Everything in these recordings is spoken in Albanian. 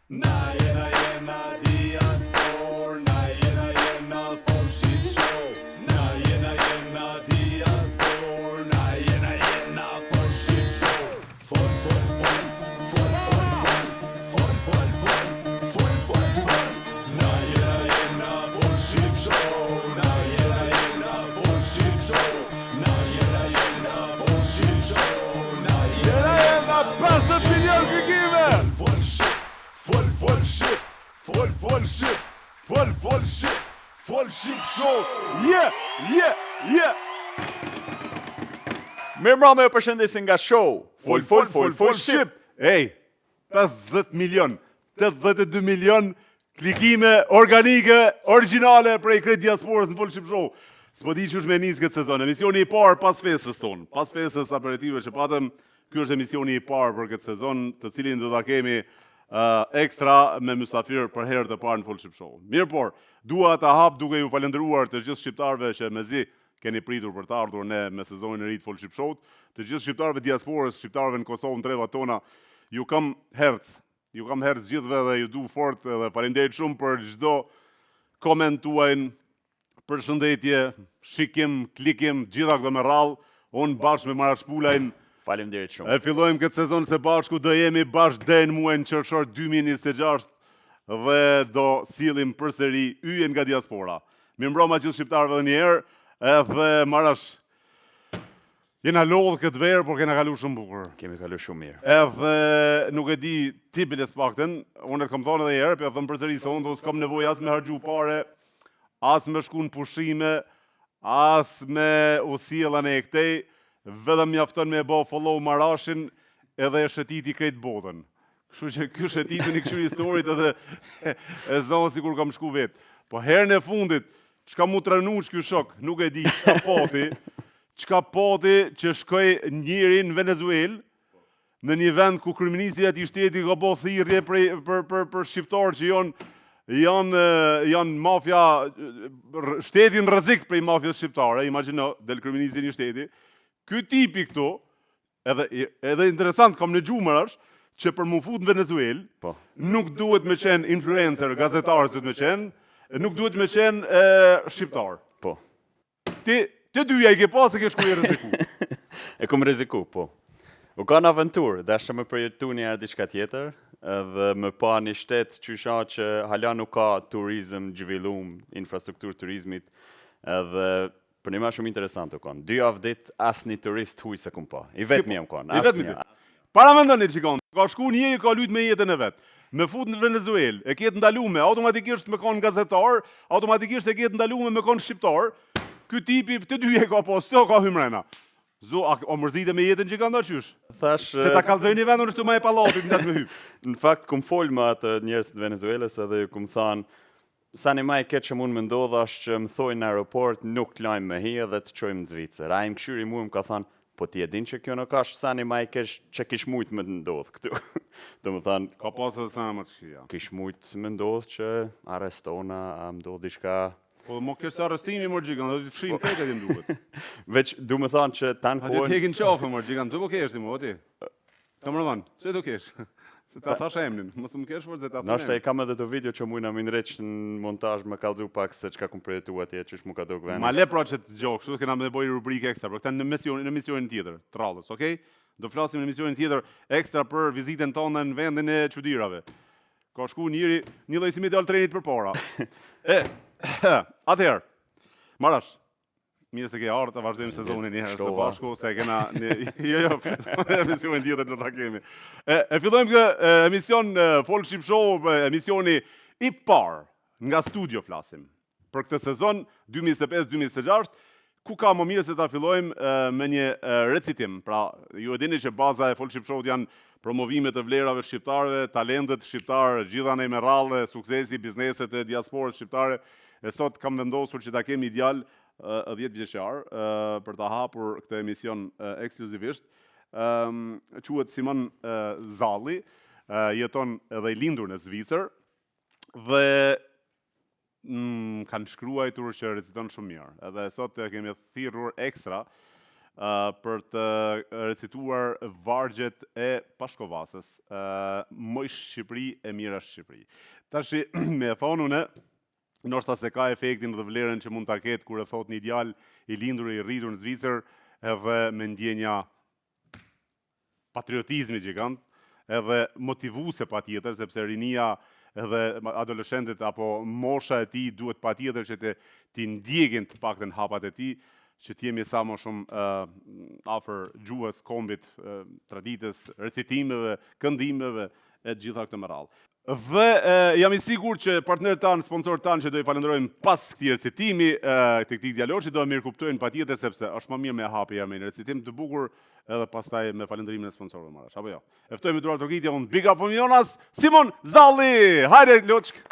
Na jena jena diaspor Na jena jena fol shqip show Na jena jena diaspor Na jena jena fol shqip show Fol fol fol Fol fol fol Fol fol fol Fol fol fol Na jena jena fol shqip show Na jena jena fol shqip show Na jena jena fol shqip show Na jena jena 50 milion klikime Fol shqip Fol fol shqip Fol fol shqip Fol fol shqip Fol shqip show Yeah, yeah, yeah Mirëmbrëma, ju përshëndesim nga show Fol fol fol fol shqip Ej, 50 milion 82 milion klikime organike, originale prej krejt diasporës në Fol Shqip Show. S'po di qysh me nis këtë sezon. Emisioni i parë pas festës tonë, pas festës aperitive që patëm, ky është emisioni i parë për këtë sezon, të cilin do ta kemi uh, ekstra me mysafir për herë të parë në Fol Shqip Show. Mirë por, dua ta hap duke ju falendëruar të gjithë shqiptarëve që mezi keni pritur për të ardhur ne me sezonin e ri të Fol Shqip Show, të gjithë shqiptarëve diasporës, shqiptarëve në Kosovë, në trevat tona, ju kam herc, ju kam herc gjithëve dhe ju du fort edhe faleminderit shumë për çdo koment tuajin, përshëndetje, shikim, klikim, gjitha këto me radhë, unë bashkë me Marash Pulajn, Faleminderit shumë. E fillojmë këtë sezon së bashku, do jemi bashkë deri në muajin qershor 2026 dhe do sjellim përsëri yje nga diaspora. Mirëmbrëma gjithë shqiptarëve edhe një herë, edhe Marash, jena lodhë këtë verë, por kena kalu shumë bukur. Kemi kalu shumë mirë. Edhe nuk e di ti biles pakten, unë e të kam thonë edhe një herë, po e them përsëri se unë do s'kam nevojë as me harxhu pare, as me shku në pushime, as me u sjell anej e këtej, vetëm mjafton me e bo follow Marashin edhe e shëtiti krejt botën. Kështu që ky shëtitën i këqyri storyt edhe e zonë sikur kam shku vetë. Po herën e fundit, çka mu trenu që ky shok, nuk e di çka pati, çka pati që shkoi njeri në Venezuelë, në një vend ku kryeministri i atij shteti ka bo thirrje për për për për shqiptarë që janë janë janë mafia shteti në rrezik prej mafias shqiptare, imagjino, del kryeministri i një shteti. Ky tipi këtu, Edhe, edhe interesant, kam ndëgju Marash, që për mu fut në Venezuelë, po. nuk duhet me qenë influencer, gazetar duhet me qenë, nuk duhet me qenë e, shqiptar. Po. Ti, të dyja i ke pas e ke shku i rreziku. e kom rreziku, po. U kanë aventurë, dashta me përjetu një herë diçka tjetër, edhe me pa një shtet qysh a që hala nuk ka turizëm zhvillum, infrastrukturë turizmit, edhe Për një ma shumë interesant u konë. Dy javë ditë, asnjë turist huj s'e kum pa. I vetmi jam konë, I vetmi asnjë. ti. Paramendoni çikon, ka shku njeri ka lujt me jetën e vet. Me fut në Venezuelë, e ke të ndalume, automatikisht me kon gazetar, automatikisht e ke të ndalume me kon shqiptar. Ky tipi të dyja e ka pas, s'o ka hy mrena. Zo, a, o mërzite me jetën që ka nda qysh? Thash, Se ta kallzoj një vend unë shtu ma e pallatit ndash me hyp. Në fakt, kum fol me atë njerëz të Venezuelës edhe ju kum thanë, Seni ma i keq që mund me ndodhë është që më thojnë në aeroport nuk të lajmë me hi edhe të çojmë në Zvicër. Ai më kqyri mu e më ka thanë, po ti e din që kjo nuk asht seni ma i keq që kish mujt me të ndodhë këtu. Domethënë, Ka pas edhe sene më të këqija. kish mujt me ndodhë që arrestona, a më ndodhë diçka. Po mo keq se arrestimi mor gjigant, do të fshin krejt aty më duket. Veç du me thanë që tanë Aty të kohën hekin qafe mor gjigant, të po kesh ti mo, ti. Të më rëvan, pse do kesh? Se ta thash emrin, mos më kesh por se ta Nashta them. i kam edhe të video që mujna mi ndreq në montazh me kallzu pak se çka kum përjetu atje, qysh mu ka dok veni. Ma le pra që të gjok, kështu kena me boj rubrikë ekstra, për këtë në emisionin, në emisionin tjetër, të radhës, okej? Do flasim në emisionin tjetër ekstra për vizitën tonë në vendin e çudirave. Ka shku njëri, një lloj si me dal trenit përpara. E, atëherë, Marash, Mirë se ke ardhur të vazhdojmë sezonin një herë së bashku se kena një jo jo emisionin tjetër do ta kemi. E, e fillojmë këtë emision Fol Shqip Show, emisioni i parë nga studio flasim për këtë sezon 2025-2026 ku ka më mirë se ta fillojmë me një recitim. Pra, ju e dini që baza e Fol Shqip Show janë promovime të vlerave shqiptarëve, talentet shqiptarë, gjithanej me radhë, suksesi, bizneset e diasporës shqiptare. E sot kam vendosur që ta kemi djalë 10 vjeçar për ta hapur këtë emision ekskluzivisht. Quhet Simon Zalli, jeton edhe i lindur në Zvicër dhe mm, kanë shkruajtur që reciton shumë mirë. Edhe sot e kemi thirrur ekstra. për të recituar vargjet e Pashko Vasës, Moj Shqipëri e mira Shqipëri. Tashi, me e thonë une, ndoshta s'e ka efektin dhe vlerën që mund ta ketë kur e thotë një djalë i lindur e i rritur në Zvicër edhe me ndjenja patriotizmi gjigant, edhe motivuese patjetër, sepse rinia edhe adoleshentët apo mosha e tij duhet patjetër që të t'i ndjekin të paktën hapat e tij, që të jemi sa më shumë uh, afër gjuhës, kombit, uh, traditës, recitimeve, këndimeve e të gjitha këto me radhë. Dhe e, jam i sigurt që partnerët tanë, sponsorët tanë që do i falenderojmë pas këtij recitimi, e, të këtij djaloshi do e mirëkuptojnë patjetër sepse është më mirë me hapi ja me një recitim të bukur edhe pastaj me falenderimin e sponsorëve marash, apo jo. E ftoj me duartrokitje unë Big Up from Jonas, Simon Zalli. Hajde loçk.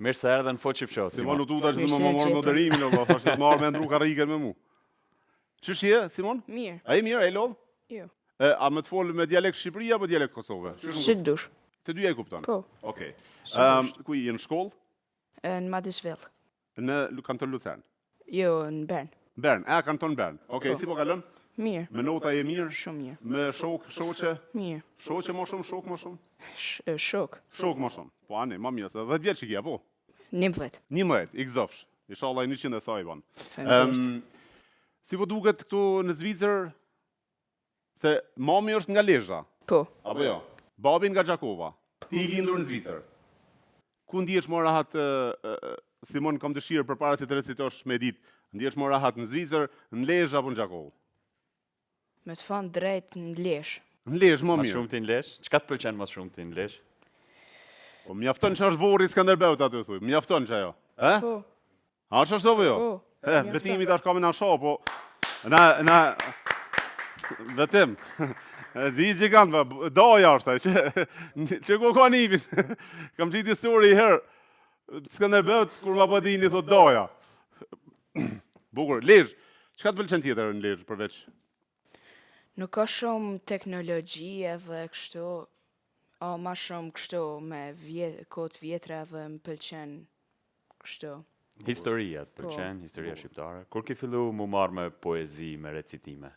Mirë se erdhe në Fol Shqip Show. Simon u tuta që të më më morë moderimin, o, thash të marrë me ndru karriken me mu. Qysh je, Simon? Mirë. A je mirë, a je lodhë? Jo. E, a me të folë me dialekt Shqipëri apo dialekt Kosove? Si të dush. Të dyja i kupton? Po. Okej. Okay. Um, ku je në shkollë? Në Madiswil. Në kanton Lucern? Jo, në Bern. Bern, e, kanton Bern. Okej, okay, po. si po kalon? Mirë. Me nota je mirë? Shumë mirë. Me shok, shoqe? Mirë. Shoqe më shumë, shok më shumë? Sh shok. Shok më shumë. Po ani, më mirë se 10 vjet që ki apo? 11. 11, i gëzofsh. Inshallah 100 e sa i bën. Ehm, si po duket këtu në Zvicër Se mami është nga Lezha. Po. Apo jo? Babi nga Gjakova. Ti i lindur në Zvicër. Ku ndihesh më rahat Simon kam dëshirë përpara se të recitosh me ditë, ndihesh më rahat në Zvicër, në Lezhë apo në Gjakovë? Me të thënë drejt në Lezhë. Në Lezhë më mirë. Më shumë ti në Lezhë? Çka të pëlqen më shumë ti në Lezhë? Po mjafton që është vorri i Skënderbeut aty thuj. Mjafton që ajo. Ë? Po. A është ashtu apo jo? Po. E, Betimi tash ka me na sha, po na na Betim. E di gjigant, po daja është ai, që që ku ka nipin. Kam qitë histori i herë. Skënderbeut kur ma pa dini thot daja. Bukur, Lezhë. Çka të pëlqen tjetër në Lezhë përveç? Nuk ka shumë teknologji edhe kështu, o ma shumë kështu me vje, kohë të vjetra edhe më pëlqen Kështu. Historia të po. pëlqen, historia shqiptare. Kur ke fillu mu marrë me poezi, me recitime?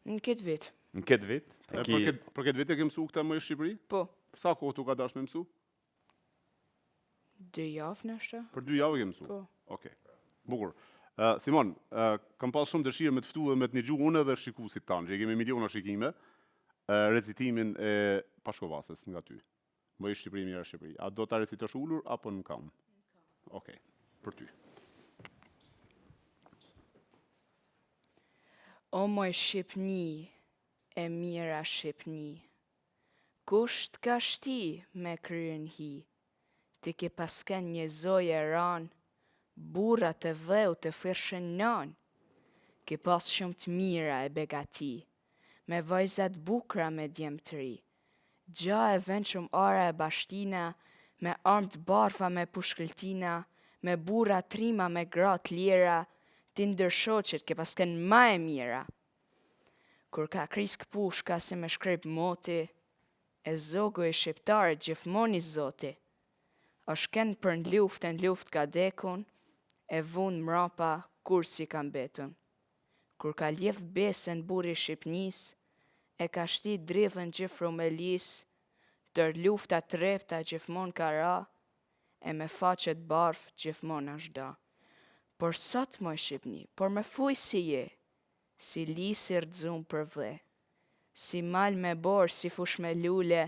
Në këtë vit. Në këtë vit? E, ki... për, këtë, për këtë vit e ke mësu këtë Moj Shqipëri? Po. Sa kohë t'u ka dash me mësu? Dy javë ndoshta. Për dy javë e ke mësu? Po. Okej. Bukur. Uh, Simon, uh, kam pas shumë dëshirë me të ftu dhe me të nigju unë edhe shikusit tanë, që i kemi miliona shikime, uh, recitimin e Pashko Vasës nga ty. Moj Shqipëri, mira Shqipëri. A do ta recitosh ulur apo në këmbë? Okej, për ty. O moj Shqipni, e mira Shqipni, kush t'ka shti me krye n'hi, ti ke pas ken një zojë e ranë, burrat e dheut të thirrshin nanë, ke pas shumë t'mira e begati, me vajza t'bukra me djem t'ri, Gja e vendshëm ara e bashtina, me armë të bardha me pushkëltina, me burra trima me gra t'lira, ti ndër shoqet ke pas ken ma e mira. Kur ka krisk pushka si me shkrep moti, e zogu i shqiptarit gjithmonë i zoti. Osht ken për n'luftë e n'luftë ka dekun, e vunë mrapa kurrë s'i ka mbetun. Kur ka ljef besën burri Shqipnisë, e ka shti dridhën gjithë Rumelisë, ndër lufta t'rrepta gjithmonë ka ra, e me faqe t'bardhë gjithmonë asht da. Por sot moj Shqipni, por me fuj si je, si lis i rrxum për dhe. Si mal me borë, si fushë me lule,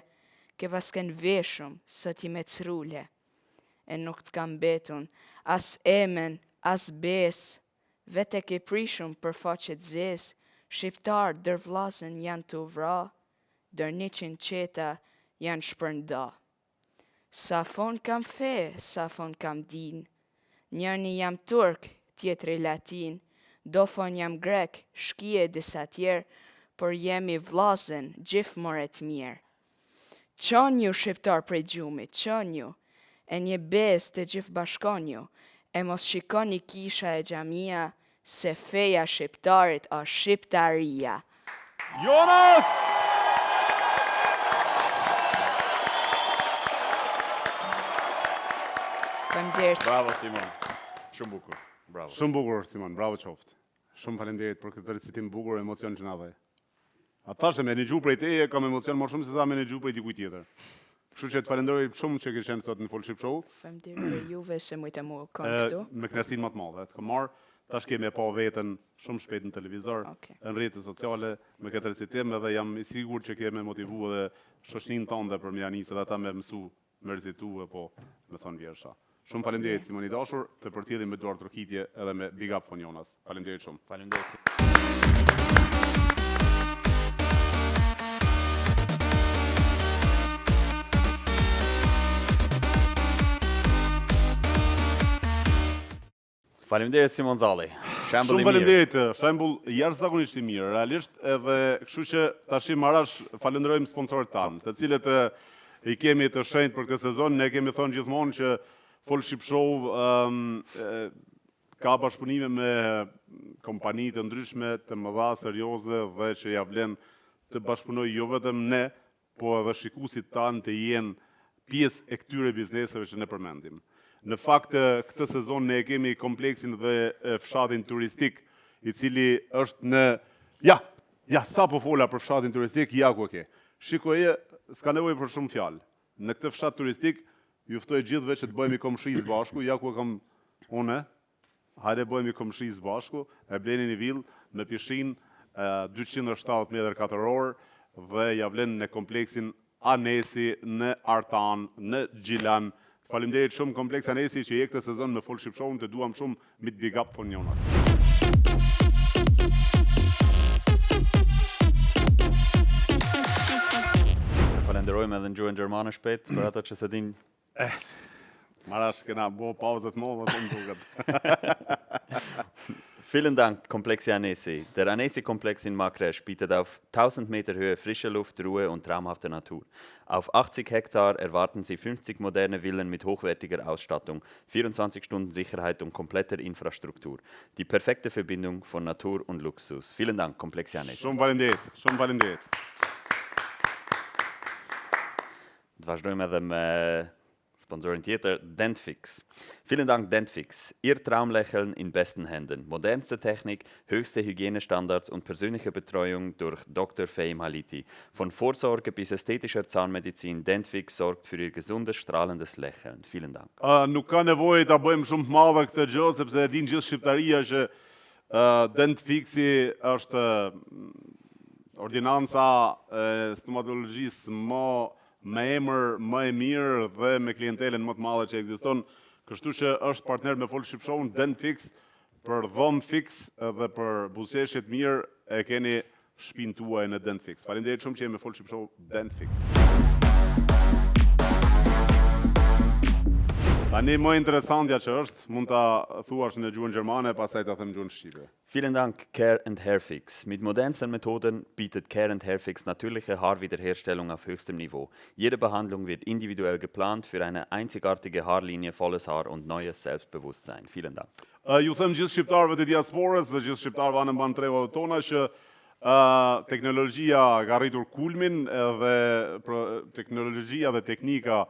ke pas ken veshum, sot je me crule. E nuk t'ka mbetun, as emen, as besë, Vetë e ke prishun për faqe t'zezë, shqiptarë ndër vllazën janë tu vra, ndër njëqind çeta janë shpërnda. Sa thonë kam fe, sa thonë kam din, njëni jam turk, tjetri latin, do thonë jam grek, shkije disa tjerë, por jemi vllazën, gjithë more t'mirë. Çonju shqiptarë prej gjumit, çonju, e një besë të gjithë bashkonju, e mos shikoni kisha e xhamia, se feja shqiptarit asht shqiptaria. Jonas! Faleminderit. Bravo Simon. Shumë bukur. Bravo. Shumë bukur Simon, bravo qoftë. Shumë faleminderit për këtë recitim bukur, emocion që na dhe. A thashë me nigju prej teje kam emocion më shumë se sa me nigju prej dikujt tjetër. Kështu që të falenderoj shumë që ke qenë sot në Fol Shqip Show. Faleminderit për juve se mujtë mu kon këtu. Me kënaqësinë më të madhe. Të kam marr, tash ke me pa veten shumë shpejt në televizor, okay. në rrjetet sociale me këtë recitim edhe jam i sigurt që ke me motivu edhe shoqërinë tënde për me ja nis edhe ata me mësu me recitu e po me thonë vjersha. Shumë faleminderit Simon i dashur, të përcjellim me duartrokitje edhe me Big Up von Jonas. Faleminderit shumë. Faleminderit. Faleminderit Simon Zalli. Shembull i mirë. Shumë faleminderit, shembull jashtëzakonisht i mirë, realisht edhe kështu që tashi Marash falenderojmë sponsorët tanë, të cilët i kemi të shenjtë për këtë sezon, ne kemi thënë gjithmonë që Fol Shqip Show um, ka bashkëpunime me kompani të ndryshme, të mëdha, serioze dhe që ja vlen të bashkëpunojë jo vetëm ne, po edhe shikuesit tanë të jenë pjesë e këtyre bizneseve që ne përmendim. Në fakt, këtë sezon ne e kemi kompleksin dhe fshatin turistik, i cili është në... Ja, ja, sa po fola për fshatin turistik, ja ku e ke. Shikoje, s'ka nevojë për shumë fjalë. Në këtë fshat turistik, ju ftoj gjithëve që të bëhemi komshi së bashku, ja ku e kam une, Hajde bëhemi komshi së bashku, e bleni një vilë me pishinë 270 metër katror dhe ja vlen në kompleksin Anesi në Artanë, në Gjilan. Faleminderit shumë Kompleks Anesi që je këtë sezon me Fol Shqip Show-n, të duam shumë mit Big Up von Jonas. Të falenderojmë edhe në gjuhën gjermane shpejt për ato që s'e din Eh, Marash, kena bo pauzë të madhe, të më duket. Vielen Dank, Komplex Anesi. Der Anesi-Komplex in Makresch bietet auf 1000 Meter Höhe frische Luft, Ruhe und traumhafte Natur. Auf 80 Hektar erwarten Sie 50 moderne Villen mit hochwertiger Ausstattung, 24 Stunden Sicherheit und kompletter Infrastruktur. Die perfekte Verbindung von Natur und Luxus. Vielen Dank, Komplex Anesi. Shumë faleminderit, shumë faleminderit. Të vazhdojmë edhe me sponsorin tjetër, Dentfix. Vielen Dank, Dentfix. Ihr Traumlächeln in besten Händen. Modernste Technik, höchste Hygienestandards und persönliche Betreuung durch Dr. Fehim Haliti. Von Vorsorge bis ästhetischer Zahnmedizin, Dentfix sorgt für Ihr gesundes, strahlendes Lächeln. Vielen Dank. Uh, nuk ka nevojë ta bëjmë shumë të madhe këtë gjë, sepse e din gjithë shqiptaria që uh, Dentfixi është Ordinanca e stomatologjisë më me emër më e mirë dhe me klientelën më të madhe që ekziston, kështu që është partner me Fol Shqip Show-n, Dentfix për dhomë fix dhe për buzëqeshje të mirë e keni shpinë tuaj në Dentfix. Faleminderit shumë që jeni me Fol Shqip Show Dentfix. Tani më interesantja që është, mund ta thuash në gjuhën gjermane, pastaj ta them në gjuhën shqipe. Vielen Dank, Care and Hairfix. Mit modernsten Methoden bietet Care and Hairfix natürliche Haarwiederherstellung auf höchstem Niveau. Jede Behandlung wird individuell geplant für eine einzigartige Haarlinie, volles Haar und neues Selbstbewusstsein. Vielen Dank. Ju them gjithë shqiptarëve të diasporës dhe gjithë shqiptarëve anembanë trevave tona që uh, teknologjia ka arritur kulmin dhe teknologjia dhe teknika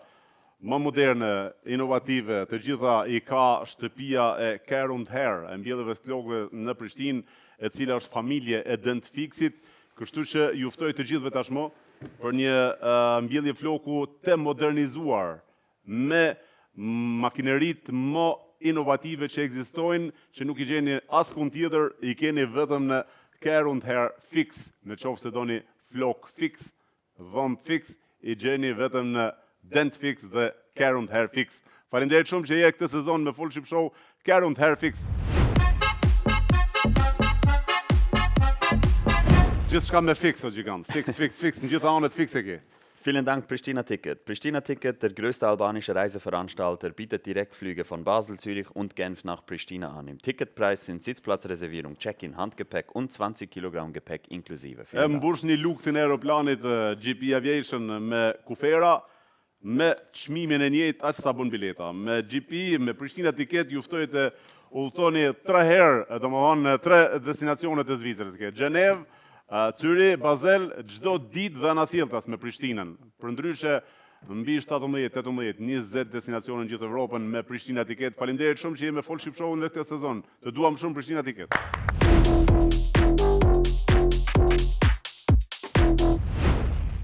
Më moderne, inovative, të gjitha i ka shtëpia e Care und Hair, e mbjelljeve të flokëve në Prishtinë, e cila është familje e Dentfixit, kështu që ju ftoj të gjithëve tashmë për një mbjellje floku të modernizuar me makineritë më inovative që ekzistojnë, që nuk i gjeni askund tjetër, i keni vetëm në Care und Hair Fix, në qoftë se doni flokë fix, Dhëmbë fix i gjeni vetëm në Dentfix dhe Care und Hair Fix. Faleminderit shumë që je këtë sezon me Fol Shqip Show Care und Hair Fix. Gjithçka me fix o gjigant. Fix, fix, fix, në gjitha anët fix e ke. Vielen Dank, Pristina Ticket. Pristina Ticket, der größte albanische Reiseveranstalter, bietet Direktflüge von Basel, Zürich und Genf nach Pristina an. Im Ticketpreis sind Sitzplatzreservierung, Check-in, Handgepäck und 20 Kilogramm Gepäck inklusive. E mbushni lukthin e aeroplanit GP Aviation me kufera me çmimin e njëjtë aq sa bën bileta. Me GP, me Prishtina Ticket ju ftoj të udhëtoni tre herë, domethënë në tre destinacione të Zvicrës. Ke Gjenevë, Cyri, Bazel, çdo ditë dhe anasjelltas me Prishtinën. Përndryshe, mbi 17, 18, 20 destinacione në gjithë Evropën me Prishtina Ticket. Faleminderit shumë që je me Fol Shqip Show në këtë sezon. Të duam shumë Prishtina Ticket.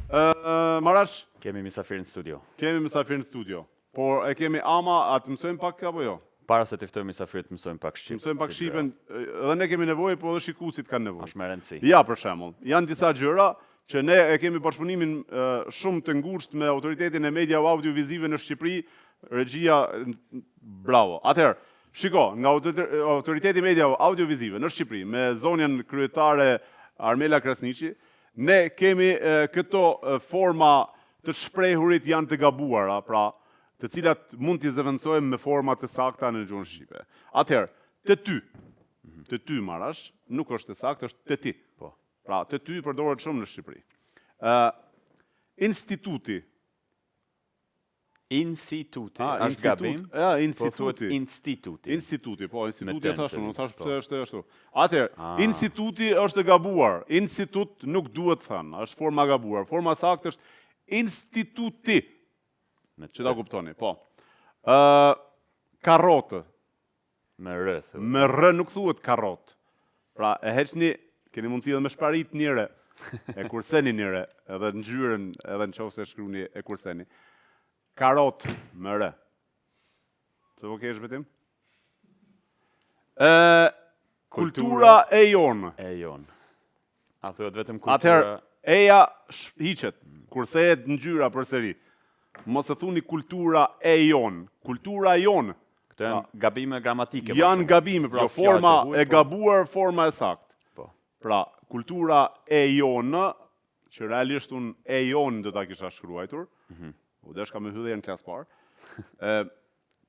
Ë Marash, Kemi mysafir në studio. Kemi mysafir në studio. Por e kemi ama, a të mësojmë pak apo jo? Para se të ftojmë mysafirin të mësojmë pak shqip. Mësojmë pak shqipen, edhe ne kemi nevojë, po edhe shikuesit kanë nevojë. Është me rëndësi. Ja, për shembull, janë disa gjëra që ne e kemi bashkëpunimin shumë të ngushtë me autoritetin e mediave audiovizive në Shqipëri, regjia bravo. Atëherë, shiko, nga autoriteti i mediave audiovizive në Shqipëri me zonjën kryetare Armela Krasniqi, ne kemi këto forma të shprehurit janë të gabuara, pra, të cilat mund t'i zëvendësojmë me forma të sakta në gjuhën shqipe. Atëherë, të ty, të ty Marash, nuk është e saktë, është të ti. Po. Pra, të ty përdoret shumë në Shqipëri. Ë instituti Instituti, A, është gabim? Ja, instituti. Po thuhet instituti. Instituti, po, instituti e thashë, unë thashë pse po. është ashtu. Atëherë, ah. instituti është e gabuar. Institut nuk duhet thënë, është forma e gabuar. Forma e saktë është instituti. Me që ta kuptoni, po. Ë karotë. Me r thuhet. Me r nuk thuhet karrotë. Pra, e heqni, keni mundësi edhe me shparit një r, e kurseni një r, edhe ngjyrën, edhe në qoftë se shkruani e kurseni. Karotë me r. Pse po kesh Betim? E, kultura e jonë. E jonë. A thuhet vetëm kultura... Atëherë, eja hiqet, kursehet ngjyra përsëri. Mos e thuni kultura e jonë, kultura jonë. Këto janë pra, gabime gramatike. Po janë gabime, pra jo forma e po. gabuar, forma e saktë. Po. Pra, kultura e jonë, që realisht unë e jonë do ta kisha shkruajtur, mm -hmm. u deshka me hy dhe në klasë parë, e,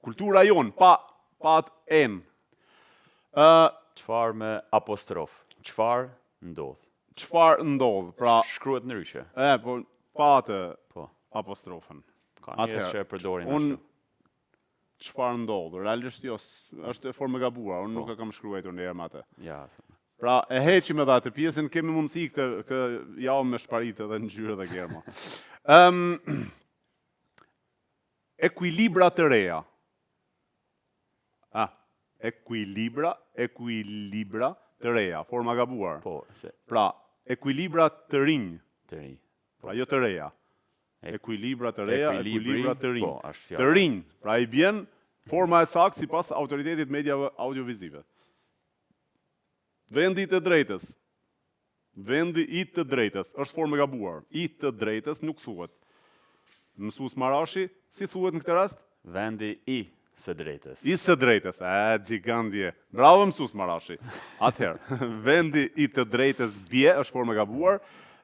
kultura jonë, pa, pa atë en. Ë, Çfarë me apostrof? Çfarë ndodh? Çfarë ndodh? Pra shkruhet ndryshe. E, po pa atë po. apostrofën. Ka njerëz që e përdorin ashtu. Çfarë ndodh? Realisht jo, është formë e gabuar, unë po. nuk e kam shkruajtur ndonjëherë me atë. Ja, Pra, e heqim edhe atë pjesën, kemi mundësi këtë, këtë javë me shparit edhe ngjyrë dhe germa. Um, ekuilibra të reja. Ah, ekuilibra, ekuilibra të reja, forma gabuar. Po, se... Pra, ekuilibra të rinj. Të rinj. Po. Pra, jo të reja. Ekuilibra të reja, ekuilibra të rinj. Po, është fjala. Të rinj, pra i bjen forma e saktë sipas autoritetit mediave audiovizive. Vendi i të drejtës. Vendi i të drejtës është formë e gabuar. I të drejtës nuk thuhet. Mësues Marashi, si thuhet në këtë rast? Vendi i së drejtës. I së drejtës. E, gjigand je. Bravo mësues Marashi. Atëherë, vendi i të drejtës bie është formë e gabuar.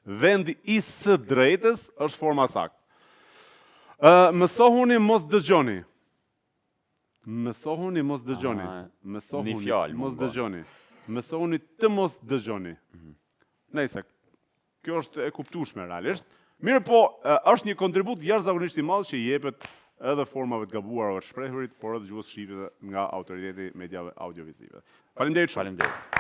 Vendi i së drejtës është forma e saktë. Ë, mësohuni mos dëgjoni. Mësohuni mos dëgjoni. Mësohuni mos dëgjoni. Mësohuni të mos dëgjoni. Mhm. Nejse, kjo është e kuptueshme realisht. Mirëpo, është një kontribut jashtëzakonisht i madh që i jepet edhe formave të gabuara të shprehurit, por edhe gjuhës shqipe nga autoriteti mediave audiovizive. Faleminderit shumë. Faleminderit.